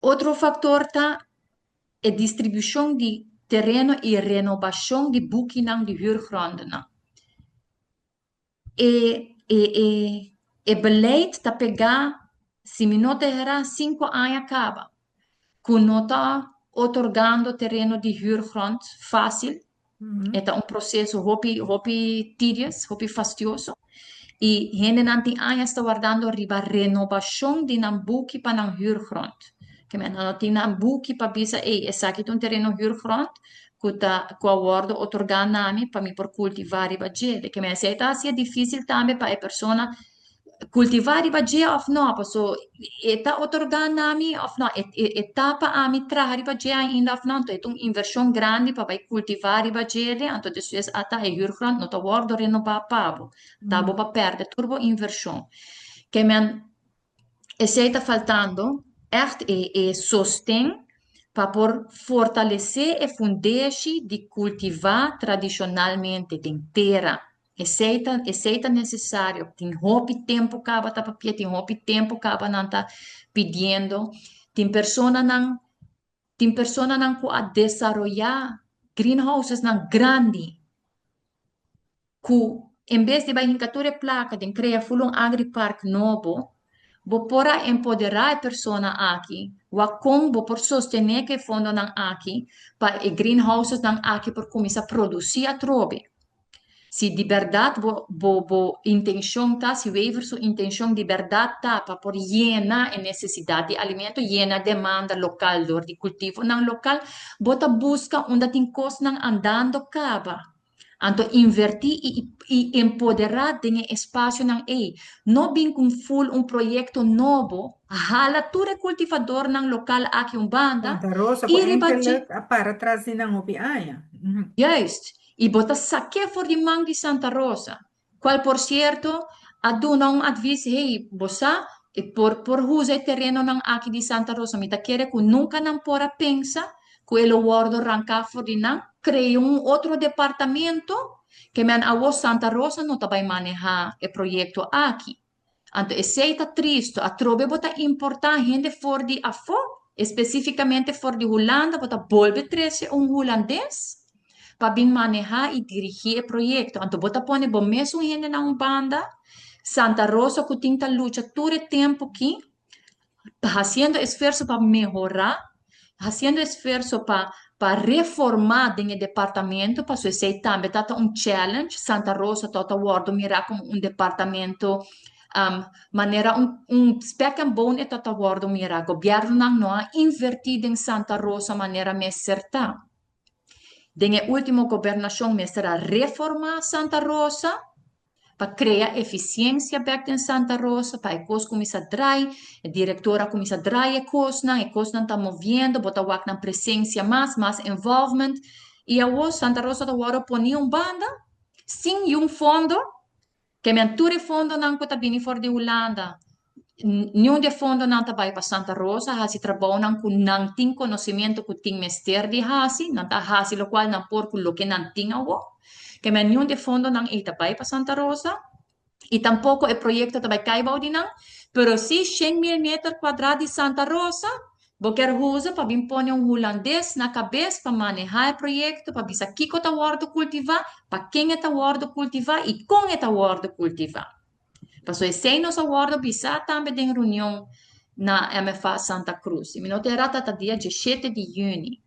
Otro faktor ta e distribushon di tereno i renobashon di bukinan di huurgronden. E beleid ta pega, si mi no ta era, 5 aña kaba, ku no ta otorgando tereno di huurgrond fásil. E ta un proseso hopi, hopi tedious, hopi fastioso. I hendenan tin aña ta wardando riba renobashon di nan buki pa nan huurgrond. Ke men no tin nan buki pa bisa, ei, esaki ta un tereno huurgrond, ku ta ku a wòrdu otorgá na mi pa mi por kultivá riba dje. Ke men esei ta hasi difísil tambe pa e persona kultivá riba dje òf no, paso e ta otorgá na mi òf no, e ta pa ami traha riba dje ainda òf no. Anto e un invershon grandi pa bai kultivá riba dje, anto despues ata e huurgrond no ta wòrdu renobá pa bo. Ta bo pa pèrdè tur bo invershon. Ke men esei ta faltando echt e sosten pa por fortalesé e fundeshi di kultivá tradishonalmente den tera. Esei ta nesesario. Tin hopi tempu kaba ta papia, tin hopi tempu kaba nan ta pidiendo. Tin personanan ku a desaroyá greenhouses nan grandi, ku en bes di bai hinka tur e plaka den krea full un agripark nobo, bo por a empoderá e persona aki, wak kon bo por sostené ku e fondonan aki, pa e greenhouses nan aki por kuminsá produsí atrobe. Si di bèrdat bo intenshon ta, si Wever su intenshon di bèrdat ta pa por yena e nesesidat di alimento, yena demanda lokal dor di kultivonan lokal, bo ta buska unda tin kosnan andando kaba. Anto invertí i empoderá den e espasionan ei. No bin ku full un proyekto nobo, hala tur e kultivadornan lokal aki un banda, Santa Rosa, i ku riba enkele a para tras di nan hopi aña. Juist. I bo ta sak'é for di man di Santa Rosa. Kual por sierto, a duna un advies, hey, bo sa, por usa e terenonan aki di Santa Rosa, mi ta kere ku nunka nan por a pensa ku e lo wòrdu ranká for di nan, krea un otro departamento, ke men awo Santa Rosa no ta bai manehá e proyekto aki. Anto esei ta tristu, atrobe bo ta importá hende for di afó, spesífikamente for di Hulanda, bo ta bolbe trese un hulandes pa bin manehá i dirigí e proyekto. Anto bo ta pone bo mesun hende na un banda, Santa Rosa ku tin ta lucha tur e tempu aki, hasiendo esfuerso pa mehorá, hasiendo esfuerso pa reformá den e departamento, paso esei tambe ta un challenge. Santa Rosa ta wòrdu mirá komo un departamento manera un spek and bone e ta wòrdu mirá. Gobièrnu no a invertí den Santa Rosa manera mester ta. Den e último gobernashon mester a reformá Santa Rosa pa krea efisiensia bèk den Santa Rosa, pa e kos kuminsá drai, e direktor a kuminsá drai e kosnan, e kosnan ta moviendo, bo ta wak nan presensia mas, mas involvement. I awor Santa Rosa ta wòrdu poní un banda, sin un fondo, ke men tur e fondonan ku ta bini for di Hulanda, niun di fondonan ta bai pa Santa Rosa, hasi trabounan ku nan tin konosementu ku tin mester di hasi, nan ta hasi lokual nan por ku loke nan tin awor. Ke men niun di fondonan ei ta bai pa Santa Rosa, i tampoko e proyekto ta bai kai bou di nan, pero si 100.000 meter kuadrá di Santa Rosa, bo ke usa pa bin pone un hulandes na kabes pa manehá e proyekto, pa bisa kiko ta wòrdu kultivá, pa ken ta wòrdu kultivá i kon ta wòrdu kultivá. Paso esei nos a wòrdu bisá tambe den reunion na MFA Santa Cruz. I mi no ta era, ta dia 17 di yüni.